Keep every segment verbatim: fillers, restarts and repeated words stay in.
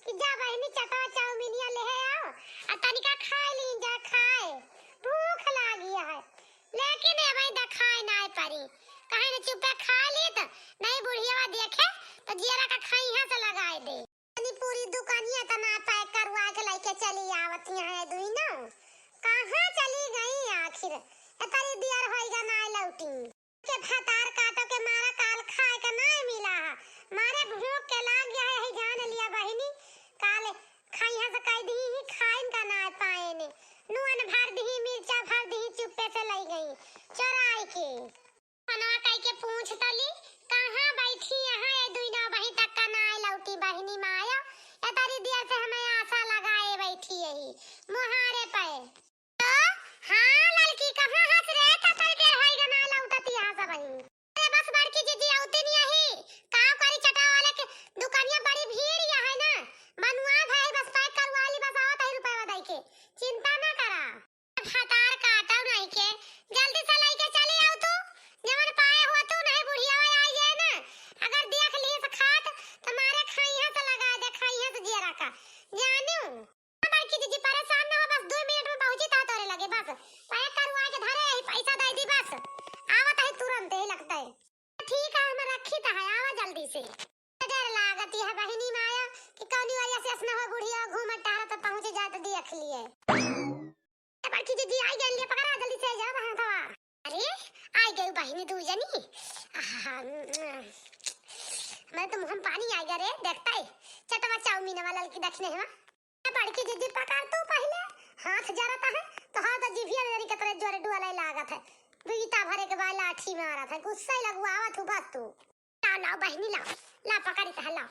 कि जा बहिनी, चटवा चाउमीनिया लेहे आओ, आ तनिका खाए लीन जा, खाए, भूख लागी है। लेकिन ए भाई, देखाए नाय परी, कहे न चुपे खा ली त नहीं बुढ़िया देखे त जियरा का खइहा से लगाए दे। तनी पूरी दुकानिया तना पैक करवा के लइके चली आवत हैं दुइनो। कहाँ चली गई आखिर? ए तरी दियर होइगा ना लौटी। के भतार काटो के मारा काल खाए के नाय मिला है। मारे भूख के लाग गया है, जान लिया बहिनी। काल खइहा से कह दी ही खाइन का नाय पाए ने। नून भर दी, मिर्चा भर दी, चुप्पे से लई गई चोराई के। फोनवा कई के पूछ तली, कहाँ बैठी यहाँ ये दुइनो बहिन तक का नाय लौटी बहिनी मायो? ए तरी दियर से हमें आशा लगाए बैठी यही मुहारे पे। तो, हाँ ललकी, कहाँ हंस रे? कतई देर होई गा नाय लौटती यहाँ सब ही। अरे बस बड़की जीजी औते नहीं आही। का करी, चटा वाले के दुकानिया बड़ी भीड़ या है ना, बनवा भाई बस पैक करवा ली, बस आवत है रुपया दई के, चिंता ना करा। भतार काटो नहीं के, जल्दी से लइके चली आओ तू। जवन पाए हुआ तू नहीं बुढ़िया आ जाए ना, अगर देख लिए से खात तो मारे खइहा से लगा दे, खइहा से जियरा का। जानू बड़की जीजी परेशान ना हो, बस दो मिनट में पहुंची था तोरे लगे, बस पैक करवा के धरे ही, पैसा दे दी बस, आवत है तुरंत ही लगता है। ठीक है, हम रखी तो है, आवा जल्दी से। डर लागती है बहिनी माया कि कौनी वजह से ऐसना हो बुढ़िया घूमत टहरत पहुंच जात देख लिए। ए बड़की जीजी आई गई, ले पकड़ा जल्दी से, जाओ बहन थवा। अरे आई गई बहिनी दू जनी। आहा, मैं तो मुँह में पानी आई गया रे, देखता है चटवा चाउमीन वाला लड़की दक्षिण है। ए बड़की जीजी पकड़ तू पहले, हाथ जरता है तो हाथ जीभिया में जरी कतरे जोरे डुअले लागत है। बीता भरे के बाद लाठी मारत है, गुस्सा ही लगवावत हूँ बस तू। लाओ, लाओ बहिनी, लाओ, ला पकड़ी तह, लाओ।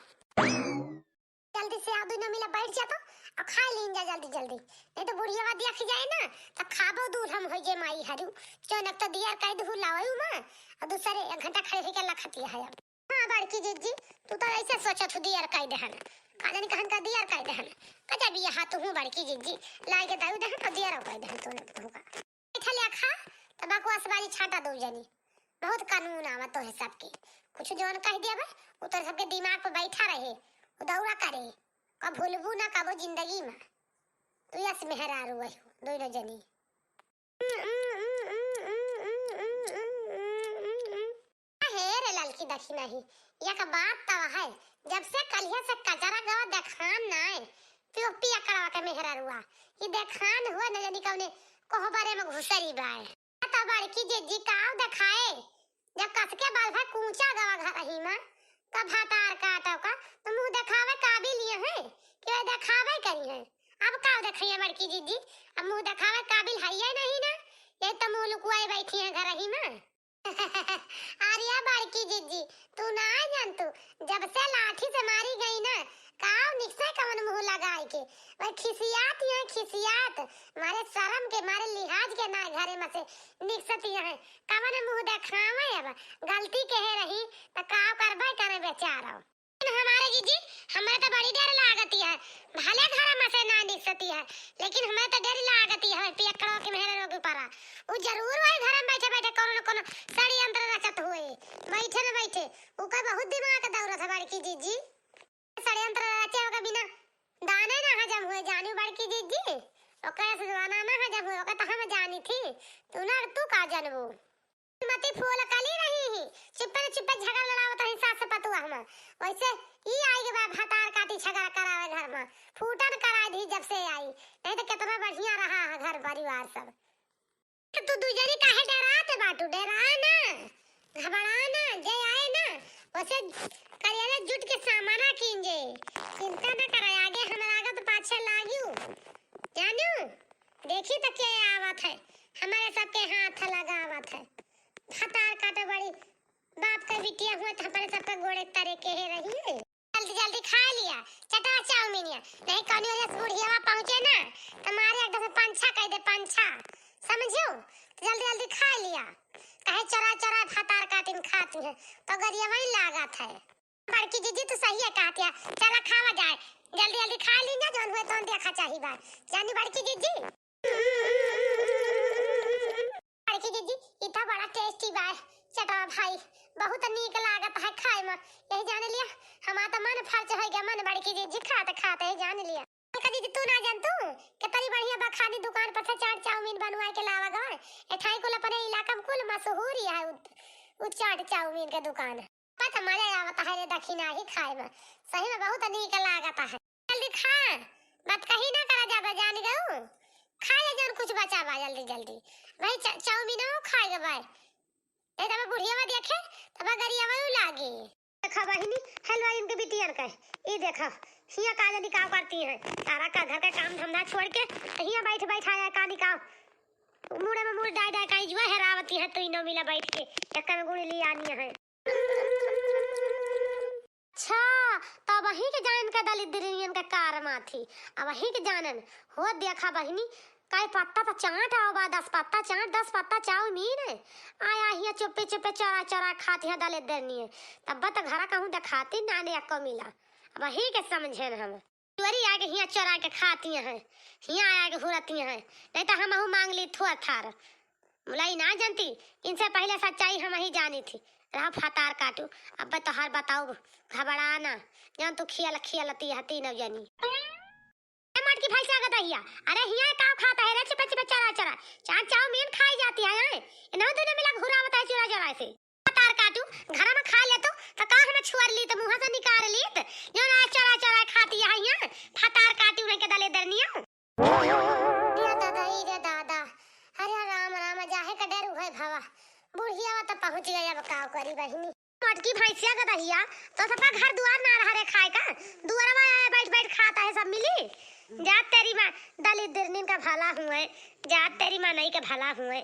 जल्दी से आओ, दुनो मिला बैठ जा तो, और खाए लीन जा जल्दी जल्दी, नहीं तो बुढ़िया देख जाए ना, तो खाबो दूर हम हो जे माई हरू, चौनक तो दियर कह दू लाओ माँ, और दूसरे एक घंटा खड़े होके लखतिया है अब। हाँ बड़की जीजी, तू तो ऐसे सोचत हूँ दियर कह देहन, का जानी कहन का दियर कह देहन, गजब ये हाथ हूँ बड़की जीजी, लाए के दाऊ देहन और दियर कह देहन तूने तू का। बैठा ले खा, तो बकवास बाजी छाटा दो जनी। बहुत कानून आवत तो है सबके। कुछ जौन कह दिया बे, उ तो सबके दिमाग पे बैठा रहे, उ दौरा करे। कब भूलबू ना कबो जिंदगी में। तू यस मेहरारू वही, दोनों जनी। हे रे ललकी दखी नहीं, एक बात तव है, जब से कलिया से कचरा गवा देखान ना आए, पियो पिया कड़वा के मेहरारुआ, ये देखान हुआ न जानी कौने कोहबरे में घुसरी बाए। तो बड़की जिज्जी काव देखाए, जब कस के बल है कूचा गवा घर ही में, तब भतार काटो का, तो मुँह देखावे काबिल ये है, कि वे देखावे करी है। अब काव देखइए बड़की जिज्जी, अब मुँह देखावे काबिल है ये नहीं ना, ये तो मुँह लुकुआए बैठी है घर ही में। अरे बड़की जिज्जी, तू ना जान तू, जब से लाठी से मारी गई ना, काव निकसे कवन मुँह लगाए के, वह खिसियात यहाँ खिसियात, मारे शर्म के, मारे लिहाज के ना घरे में से निकसती है, कवन मुँह देखावे अब, गलती के है रही, त काव करबे करे बेचारो। हमारे जिज्जी, हमरे तो बड़ी डर लागती है, भले घर में से ना निकसती है, लेकिन हमरे तो डर लागती है, पियक्कड़ों के मेहरे रोग परा। उ जरूर वही घर में बैठे बैठे कोनो न कोनो षड्यंत्र रचत हुए, बैठे न बैठे, उका बहुत दिमाग दौड़त है बड़की जिज्जी। षड्यंत्र रचे ओके बिना दाने ना हजम हुए, जानी बड़की जिज्जी, ओके से दाना ना हजम हुए, ओके तो हम जानी थी, तू ना, तू का जानबू। मती फूल कली रही ही, चुप्पे न चुप्पे झगड़ा लड़ावत रही सास पतुआ हम। वैसे ई आई के बा भतार काटी झगड़ा करावे घर में। फूटन कराई दी जब से आई, नहीं तो कितना बढ़िया रहा है घर परिवार सब। तो तू दू जनी काहे डरात बाटू? डरा ना, घबरा ना, जे आए ना, वैसे करियाना जुट के सामाना कीन जे। चिंता ना करे, आगे हमरा आगे तो पाछे लागियो। जानू, देखी तो के आवत है, हमारे सबके हाथ लगावत है। भतार काटे बड़ी, बाप का बिटिया हुआ तो हमारे सबके गोड़े तरे के है रही है। जल्दी जल्दी खा लिया, चटा चाउमीनिया, नहीं कौनी वजह से बुढ़ियावा पहुँचे ना, तो मारे एकदम से पंछा कह दे, पंछा, समझियो? तो जल्दी जल्दी खा लिया, कहे चोरा चोरा भतार काटिन खाती है, तो गरिया वही लागत है। बड़की जिज्जी तू सही है कहतिया, चला खावा जाए, जल्दी जल्दी खा ली ना, जौन हुए तौन देखा चाही बा, जानी बड़की जिज्जी। बड़की जिज्जी, ई तो बड़ा tasty बा, चटवा भाई, बहुत नीक लागत है खाए में। यही जान लिया, हमार तो मन फर्च हो गया, मन बड़की जीजी खात खात, यही जान लिया। उनका जीजी तू ना जानतू, कितनी बढ़िया बखानी दुकान पर से चाट चाउमीन बनवा के लावा गवा। एठाई कुल अपने इलाका में कुल मशहूर ही है उ, उ चाट चाउमीन के दुकान। पता मजा आवत है रे दखिना ही खाए में, सही में बहुत नीक लागत है। जल्दी खा, बात कहीं ना करा ज्यादा जान गऊ। खा ले जौन कुछ बचा बा जल्दी जल्दी। भाई चा-, चाउमीनो खाए के बा। नहीं तो बुढ़िया में देखे तब गरिया में लागी। देखा बहिनी, हेलवा इनके बिटियन का, ई देखा हिया का जानी का करती हैं। सारा का घर का काम धंधा छोड़ के हिया बैठ बैठ आया का निकाल। मुड़े में मुड़ डाय डाय का जुआ हेरावती है, तो इनो मिला बैठ के चक्कर में गुड़ ली आनी है। अच्छा, तब वही के जानन का दलिद्रियन का कार माथी। अब वही के जानन हो देखा बहिनी, कई पत्ता तो चाट आओ बा, दस पत्ता चाट, दस पत्ता चाउमीन है। आया हिया चुप्पे चुप्पे चोरा चोरा खाती है दलिद्रनी है। तब तो घरा कहूँ देखाती ना ने अक्को मिला। अब वही के समझे न हम। चोरी आके हिया चोरा के खाती हैं, हिया आके हुरती हैं, नहीं तो हम अहू मांग ली थुआ थार। मुलाई ना जानती, इनसे पहले सच्चाई हम ही जानी थी। रहा फतार काटू, अब तोहार बताऊ घबराना, जौन तू खियल खियलती हती न जानी। ए मटकी भैंसा का दहिया, अरे हिया का खाता है रे, चिपा चिपा चरा चरा, चार चाउमीन खाई जाती है, हैं? इन्हों दोनों मिला घुरावता है चुरा चुरा से। फतार काटू, घर में खा लेतू, तो का हम छुअर लीत, मुंह से निकाल लीत, जौन आज चरा चरा खाती है हिया, फतार काटू नहीं के दलिद्रनिया। रे दादा, ई रे दादा, अरे राम राम, जाहे का डर उहे भवा, बुढ़िया तो पहुँच गया, अब का करी बहिनी। मटकी भैंसिया का दहिया, तो सबका घर दुआर ना रहा रे खाए का, दुआरवा आए बैठ बैठ खाता है सब मिली। जा तेरी माँ, दलिद्रनिन का भला हुए, जा तेरी माँ नहीं के भला हुए।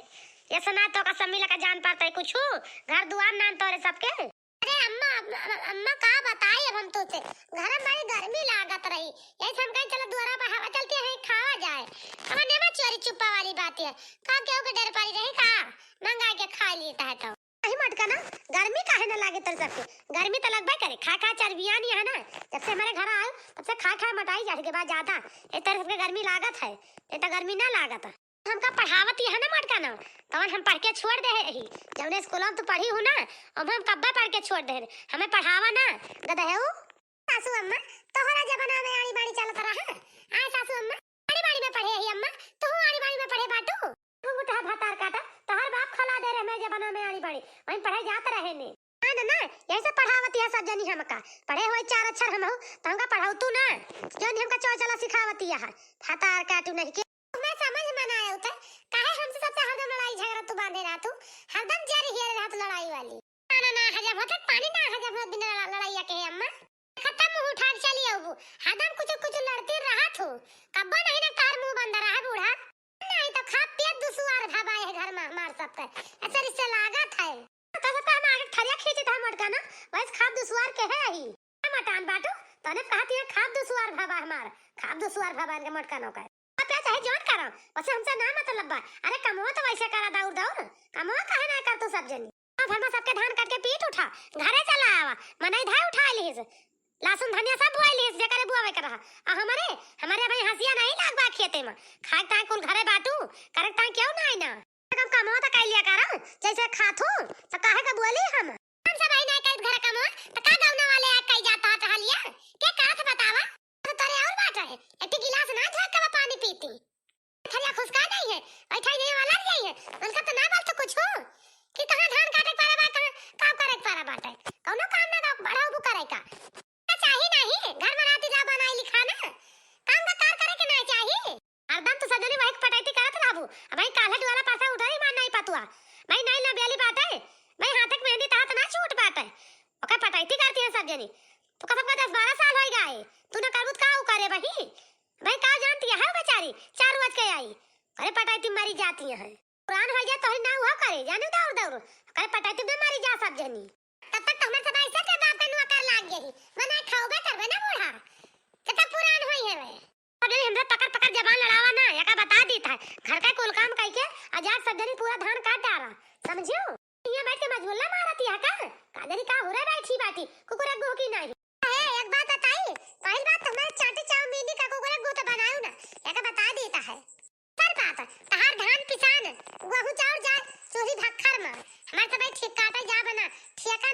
ये सुना तो का सब मिला का जान पाता है कुछ, घर दुआर नान तोरे सबके। अरे अम्मा, अम्मा, अम्मा, अम्मा, का बताई अब हम तुझसे, घर में बड़ी गर्मी लागत रही, यही से हम कहीं चलो दुआरा पर हवा चलती है, खावा जाए। अब नेवा चोरी चुप्पा वाली बात है, का केहू के डर पड़ी रही का, मंगा के खा लेता है तो। नहीं मटका ना, गर्मी काहे ना लागे तोरे सबके, गर्मी तो लगबे करे, खा खा चरबियानी है ना, जब से हमारे घर आयो तब से खा खा मोटाई चढ़ के बाद ज्यादा, ये तोरे सबके गर्मी लागत है, ये तो गर्मी ना लागत है। हमका पढ़ावत है ना मटका ना, तवन हम पढ़ के छोड़ दे रही। जौने स्कूल में तू पढ़ी हूँ ना, अब हम कब्बे पढ़ के छोड़ दे रहे। हमें पढ़ावा ना, गदहेऊ। सासू अम्मा, तोहरा जमाना में आड़ी बाड़ी चलत रहा। आए सासू अम्मा, आड़ी बाड़ी में पढ़े ही अम्मा, तू आड़ी बाड़ी में पढ़े बाटू। तू मुठा भातार काटा, तोहर बाप खोला दे रहे मैं जमाना में आड़ी बाड़ी, वहीं पढ़े जात रहे ने। ना, ना, ना, यही से पढ़ावत है सब जनी हमका। पढ़े हुए चार अक्षर हम हो, तो हमका पढ़ाऊ तू ना। जौन हमका चोर चला सिखावत है, भातार काटू नहीं के। मैं समझ में ना आया उतर, काहे हमसे सबसे हरदम लड़ाई झगड़ा तू बांधे रहा तू, हरदम जर हियर रहा तू लड़ाई वाली। ना, ना, ना, हजम होता पानी ना हजम होता बिना लड़ा-, लड़ाइया के अम्मा। खत्म मुंह उठा के चली आऊ, हरदम कुछ कुछ लड़ती रहा तू, कब्बो नहीं ना तार मुंह बंद रहा बूढ़ा। नहीं तो खाब पियत दुसुआर भवा है घर में हमार सबके, ऐसे रिश्ते लागत है। तो सबका हम आगे ठरिया खींचत है मोटका ना, वैसे खाब दुसुआर के है ही। मटान बाटू, तने कहती है खाब दुसुआर भवा हमार, खाब दुसुआर भवा इनके मोटका नौकर। अब क्या चाहे जौन करो, उसे हमसे ना मतलब बा। अरे कमवा तो वैसे करा दौड़ दौड़, कमवा काहे ना कर तू सब जनी। अब हम सबके धान काट के पीट उठा, घरे चला आवा, मनई धाय उठा लिहिस, लहसुन धनिया सब बुआई लिहिस, जेकरे बुआवे के रहा। आ हमरे, हमरे भाई हंसिया नहीं लागबा खेते में, खाए ताए कुल घरे बाटू, करे ताए क्यों ना आई ना। हम कमवा तो कई लिया करा, जैसे खात हूँ, तो काहे का बोली हम? हम सब आई ना कर घर कमवा, तो का गौना वाले आ कई जाता है टहलिया? के करत बतावा? तो तोरे और बात है, एक गिलास ना धो के पानी पीती। थरिया खुसका नहीं है, बैठा ही नहीं वाला नहीं है, उनका तो ना बोल तो कुछ हो कि कहाँ धान काटे के पारा बा, कहाँ काम करे के पारा बाटे, कौनो काम ना बढ़ाऊ करे का। का चाही नाही, घर में राती ला बनाई लिखा ना, काम का कार करे के ना चाही। हरदम तो सजनी वही पटैती करत रहबू। अब भाई काल्हे दुआरा पासा उधर ही मार नहीं पतुआ। भाई नहीं ना बेली बाटे, भाई हाथ के मेहंदी तहात ना छूट बाटे। ओकर पटैती करती है सब जनी। तू का सबका दस बारह साल होई गए, तू ना करबू त का उ करे बही? भाई का जानती है बेचारी, चार रोज के आई, करे पटैती मरी जाती है। पुरान हो जाए तोहरी ना उहो करे, जाने दौड़ दौड़, करे पटैती में मरी जा सब जनी। तब तक तो हमारे सब ऐसे के बाप का नुआ कर लाग गई, मना खाओगे करबे ना बूढ़ा, जब तक पुरान होई है वे। अब यदि हमसे पकड़ पकड़ जबान लड़ावा ना, एका बता देता है, घर का कुल काम कई के आजाद सब जनी पूरा धान काट डारा, समझियो? यहाँ बैठ के मजगुल्ला मारती है का? का जनी का हो रहा बैठी बाटी, कुकुर अग्गू की नहीं। ए, एक बात बताई, पहली बात तो हमारे चाटी चाउमीनी का कुकुर अग्गू तो बनायो ना, एका बता देता है। सर बात, तहार धान पिसान, गहूं चाउर जाए, चूल्ही भक्खर में, हमारे सब ठीक काटे जा बना, ठेका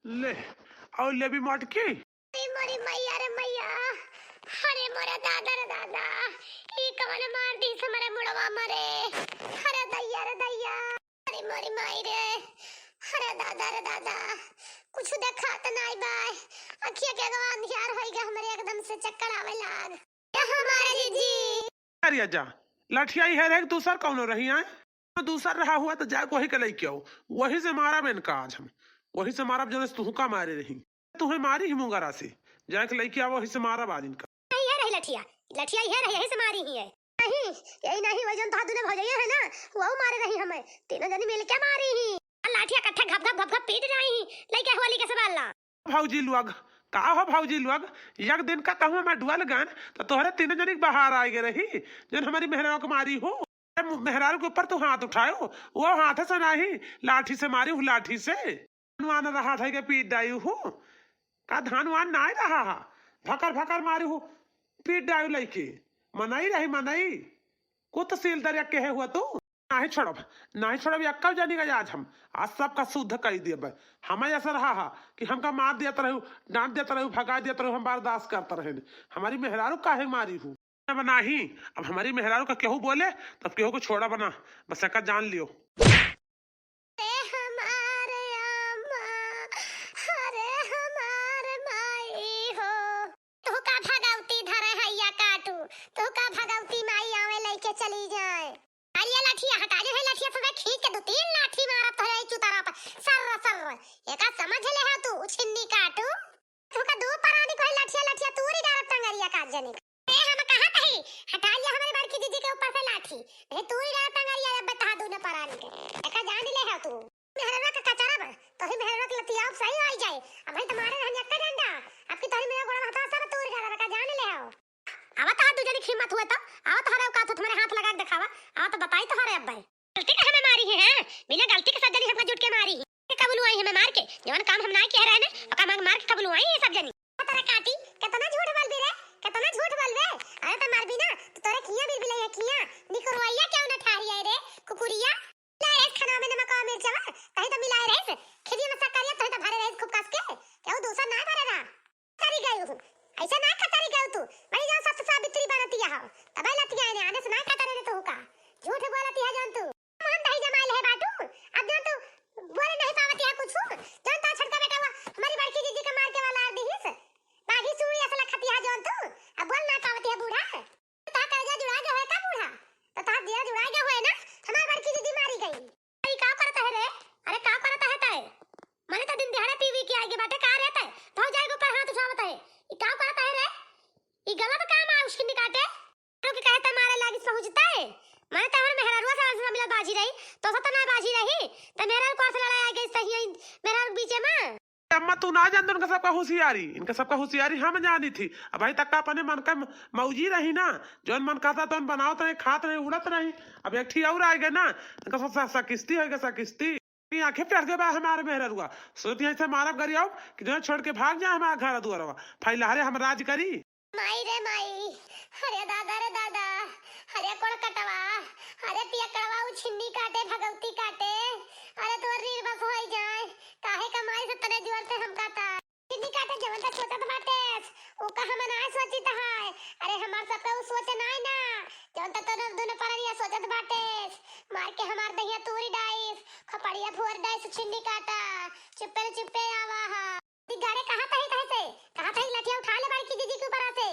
ले, और लेबी मटकी। अरे मोरी मैया रे मैया, अरे मोरे दादा रे दादा, ई कवन मार दीस हमरे मुड़वा मरे। अरे दैया रे दैया, अरे मोरी माई रे, अरे दादा रे दादा, कुछ देखात नाई बाय, अखिया के अगवा अंधियार होई गए हमरे, एकदम से चक्कर आवे लाग। ए हमारे जीजी। अरे जा, लठिया ही है रे, दूसर कौनो रही आए? दूसर रहा हुआ तो जाके वही के लेके आओ, वही से मारब इनका आज हम, वही से मारब जौन से तुहका मारे रही, तुहे मारी ही मुंगरा से, जाके लेके आओ, वही से मारब आज इनका। नहीं है रही लठिया, लठिया ही है रही, यही से मारी ही है। नहीं, यही नहीं, वही जौन तोहार दुनो भौजैया है ना, वहू मारे रही हमें, तीनों जनी मिल के मारी ही। आ लाठिया कट्ठा घप घप घप घप पीट रही ही, लइके हुआ ली के सवाल ला। भौजी लोग, का हो भौजी लोग, एक दिन का कहूँ मैं डुअल गन, तो तोहरे तीनों जनी के बाहर आए गए रही, जौन हमारी मेहरारू के मारी हो। अरे मेहरारू के ऊपर तू हाथ उठायो, वो हाथ से नहीं, लाठी से मारी हूँ, लाठी से। धान वान रहा था के पीट डाई हूँ, का धान वान नाई रहा हा, भकर भकर मारी हूँ, पीट डाई लइके, मनई रही मनई, कुत सील दरिया के है हुआ तू। नाहीं छोड़ब, नाहीं छोड़ब, यक्का जानी का आज हम, आज सबका शुद्ध कई देब। हमें ऐसा रहा हा कि हमका मार देत रहू, डांट देत रहू, भगा देत रहू, हम बर्दाश्त करत रहे। हमारी मेहरारू काहे मारी हूँ? अब नाही, अब हमारी मेहरारू का केहू बोले, तब केहू को छोड़ा बना, बस एका जान लियो। ए हमारे अम्मा, अरे हमार माई हो। तू का भगवती धरे हैया काटू, तू का भगवती माई आवे लइके चली जाए। अरे लठिया हटा ले, है लठिया सुबह खींच के दो तीन लाठी मारब तोहरे ई चुतारा पर। सर्र, सर्र। एका समझ ले हा तू, उछिन्नी काटू। तू का दो परानी को है लठिया, लठिया तूरी डारब टंगरिया का जनी। ए, हम कहत हई, हटा लिया हमरे बड़की दीदी के ऊपर से लाठी। नहीं तूरी डारब टंगरिया, अब बता दू न परानी के। एका जान ले हा तू। मेहरवा के कचरा बा, तोही मेहरवा के लतियाओ सही होई जाए। अब भाई तुम्हारे रहन यक्का डंडा, अब की तोही मेरा गोड़ा हथवा सब तूरी डारब, एका जान ले हा। आवा तोहार दू जनी के हिम्मत हुए तो, आवा तोहरे औकात हो, तुम्हारे हाथ लगा के देखावा, आवा तो बताई तोहरे अब्बे। गलती के हमें मारी है, हैं? बिना गलती के सब जनी हमका जुट के मारी है। के कबुलुआई हमें मार के, जवन काम हम ना किए रहने, ओका मार, मार के कबुलुआई है सब जनी। ओ तोरा काटी, केतना झूठ बोलबे रे, केतना झूठ बोलबे? अरे तो मारबी ना, तो तोरे किया बिल बिलाई है किया, निकरवाइया क्या उन्हें ठारी है रे, कुकुरिया? ला रे, खाना में नमक और मिर्चवा, तही तो मिलाए रहे से, खिदिया में शक्करिया, तही तो भरे रहे खूब कस के, केहू दूसर ना भरे रहा। कतरी गयू हूँ। ऐसे ना कतरी गयू तू। बड़ी जान सत सावित्री बनती है। तबे लतिया ने आने से ना कतरे ने तू का। झूठ बोलती है जान तू। हम दही जमाइल है बाटू। अब जान तू बोले नहीं पावती है कुछ। जान तो छोटका बेटा हुआ हमारी बड़की दीदी का मार के वाला आर दीहिस। बागी सुई असल खती है जान तू। अब बोल ना पावती है बूढ़ा। तो कलेजा जुड़ा गया है का बूढ़ा? तो तार दिया जुड़ा गया है ना? हमार बड़की दीदी मारी गई। अरे का करत है रे? अरे का करत है तय? मने तो दिन दिहाड़े पी वी के आइगे बाटे का रे तय? भौजाई के ऊपर हाथ उठावत है। ई का करत है रे? ई गलत काम आ उसकी निकाटे। तो के कहते मारे लागी पहुँचता है। मने तो हमर मेहरारुआ से ऐसे मिला बाजी रही, तो सा तो ना बाजी रही। तो मेहरारू को से लड़ाई आ गई सही है, मेहरारू के बीचे में। अम्मा, तू ना जानत इनका सबका होशियारी, इनका सबका होशियारी हम जानी थी। अब भाई तक का अपने मन का म-, मौजी रही ना, जौन मन कहता तौन बनावत रही, खात रही, उड़त रही। अब एक ठी और आए गए ना, इनका सब सा-, साकिस्ती होएगा, साकिस्ती। ये आंखें पेड़ के बा हमारे मेहररुआ, सोचती है इसे मारब गरियाओ कि जौन छोड़ के भाग जाए हमारा घर दुआरवा, फैलहरे हम राज करी। माई रे माई, अरे दादा रे दादा, अरे कोड़कटवा, अरे पियकड़वा, उ छिन्नी काटे, भगवती काटे, अरे तोर रीढ़ बस होई जाए, काहे का माई से तने जोर से हमका ता। छिन्नी काटे जवन तक सोचत बाटेस, उ का हम ना सोचित है। अरे हमार सब पे उ सोचे नाई ना, जवन तक तोर दुनो परनिया सोचत बाटेस, मार के हमार दहिया तूरी डाइस, खपड़िया फोर डाइस, छिन्नी काटा, चुप्पे रे चुप्पे आवा हा। ती गाड़े कहाँ तही तहे से? कहाँ तही लठिया उठा ले बड़की दीदी के ऊपर से?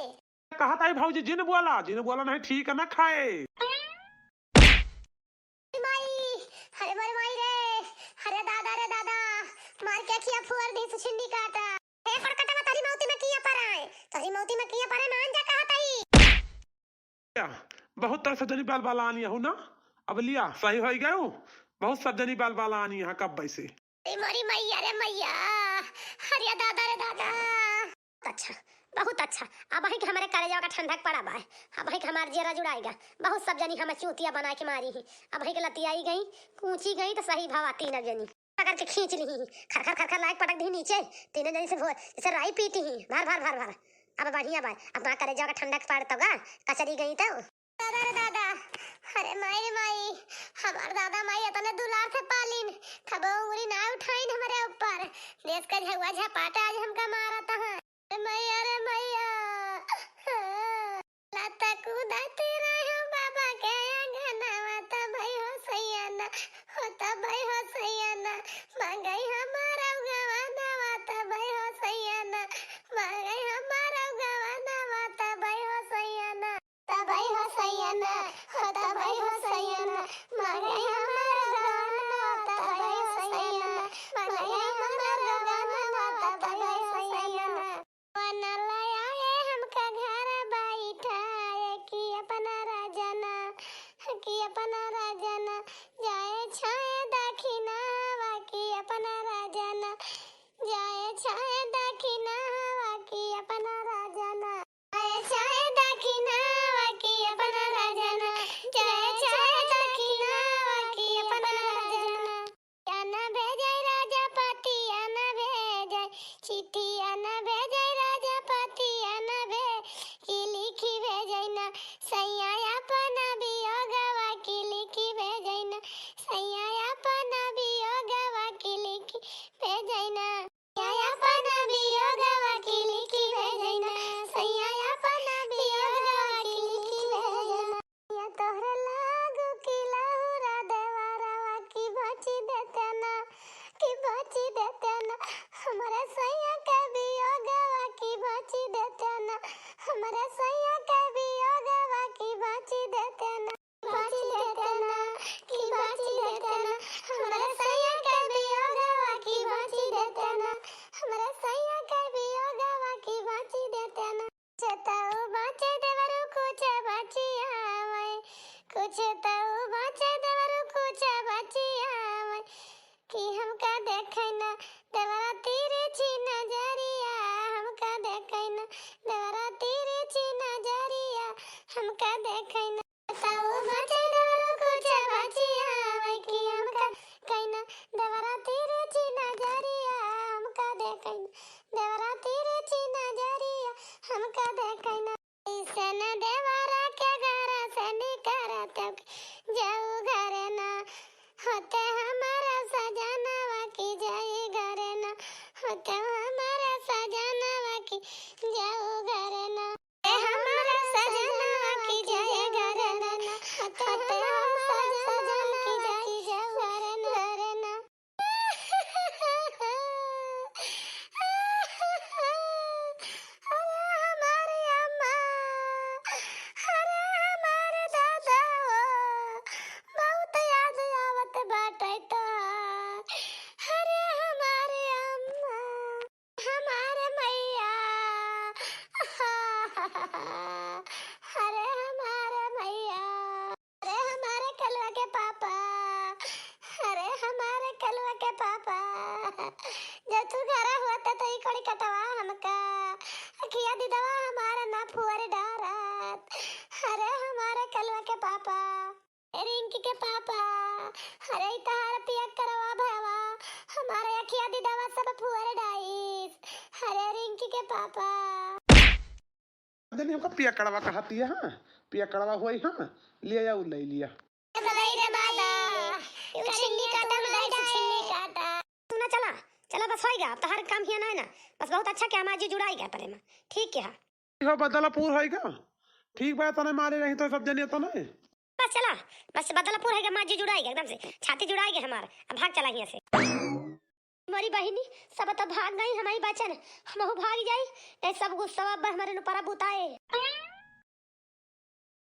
कहाँ तही भौजी जिन बोला, जिन बोला नहीं ठीक ना खाए। माई, अरे मोरे माई रे, अरे दादा रे दादा, मार के अखिया फोड़ दी सुछिन्नी काटा। हे पड़कटवा तोरी मौती में किया पर आए, तोरी मौती में किया पर आए, मान जा कहाँ तही। बहुत तरह से जनी बाल बाल आनी हो ना, अब लिया सही हो गए हो, बहुत सब जनी बाल बाल आनी है कब से। ए मोरी मैया रे मैया, अरे दादा रे दादा। अच्छा, बहुत अच्छा। अब वहीं के हमारे कलेजा का ठंडक पड़ा बा। अब वहीं के हमार जियरा जुड़ाएगा। बहुत सब जनी हमें चूतिया बना के मारी ही। अब वहीं के लतियाई गई, कूची गई तो सही भवा तीन जनी। पकड़ के खींच ली ही। खर खर खर खर लायक पटक दी नीचे। तीनों जनी से भोर, जैसे राई पीटी ही। भर भर भर भर। अब बढ़िया बा। अब वहाँ कलेजा का ठंडक पड़ तो गा, कचरी गई तो। दादा रे दादा, अरे माई रे माई, हमार दादा माई इतने दुलार से पालिन, कबो उंगली ना उठाइन हमरे ऊपर। देश का झउआ झपाटा आज हमका मारत हैं। अरे मैया रे मैया। लता कूदत रहे बाबा के अंगनवा, तब हो सैया ना, हो तब हो सैया ना, मांगई हमार गवनवा, तब हो सैया ना, मांगई हमार गवनवा, तब हो सैया ना। तब हो सैया ना, हो तब हो सैया ना, मांगई हमार गवनवा, तब हो सैया ना, मांगई हमार गवनवा, तब हो सैया ना। बनल आए हमका घर बैठाए कि अपना राजना, कि अपना राजना, जाए छाए दखिनावा कि अपना राजना, जाए छाए दखिनावा कि अपना राजना। जाए छाए दखिनावा कि अपना राजना, जाए छाए दखिनावा कि अपना राजना। चिठिया न भेजै राजा पतिया न भेजै, चिठिया न भेजै राजा पतिया न भे-, कि लिखि भेजै ना सैया अपन वियोगवा कि लिखि भेजै ना सैया अपन वियोगवा कि लिखि भेजै ना। सैया अपन वियोगवा कि लिखि भेजै ना, सैया अपन वियोगवा कि लिखि भेजै ना। या तोहरे लागू कि लहुरा देवरवा कि बाँचि देते ना, कि बाँचि देते ना। हमरे सैया के वियोगवा कि बाँचि देते ना, हमरे सैया के वियोगवा कि बाँचि देते ना, बाँचि देते ना, कि बाँचि देते ना। हमरे सैया के वियोगवा कि बाँचि देते ना, हमरे सैया के वियोगवा कि बाँचि देते ना। कुछ तऊ बाँचे देवरू, कुछ बाँचि आवै, कुछ तऊ बाँचे देवरू, कुछ बाँचि आवै। कि हमका देखै ना देवरा तिरछी नजरिया, हमका देखै ना देवरा तिरछी नजरिया, हमका देखै ना। तऊ बाँचे देवरू, कुछ बाँचि आवै। कि हमका देखै ना देवरा तिरछी नजरिया, हमका देखै ना देवरा तिरछी नजरिया, हमका देखै ना। ऐसन देवरा के घर से निकरत जाऊ घर ना, होते हमारा सजनवा कि जाई घर ना, होते हमारा सजनवा कि जाऊ घर ना। ए हमारा सजनवा कि जाई घर ना, होते हमारा सजनवा कि जाई घर ना। अरे हमारे अम्मा, अरे हमारे दादा हो, बहुत याद आवत बाटे तोहार। अरे हमारे अम्मा, हमारे मैया, अरे हमारे मैया। अरे हमारे कलवा के पापा, अरे हमारे कलवा के पापा, जब तू घरा होत तो ई कोड़ी कटवा हमका, अखिया दिदवा हमारा ना फुअर डारत। अरे हमारे कलवा के पापा, ए रिंकी के पापा, अरे ई तहार पियकड़वा भवा, हमारे अखिया दिदवा सब फुअर डाइस। अरे रिंकी के पापा। जनी हमका पियकड़वा कहतिया, हाँ, पियकड़वा होई, हाँ, लिया या उ ले लिया। ए बदाई रे दादा, यू छिन्नी काटा, बदाई से छिन्नी काटा। सुना, चला, चला, बस होइगा, अब तहार काम हिया ना है ना, बस बहुत अच्छा क्या हमार जी जुड़ाई गया परे में, ठीक क्या? हो बदलापुर होइगा, ठीक बा, तने मारे रही तो सब जनी तने। बस चला, बस बदलापुर होइगा, हमार जी जुड़ाई गया एकदम से, छाती जुड़ाई गया हमार, अब भाग चला हिया से। मोरी बहिनी, सब त भाग गई, हमही बचन, हमहू भाग जाई, नहीं सब गुस्सा अब हमरे ऊपर बुताए।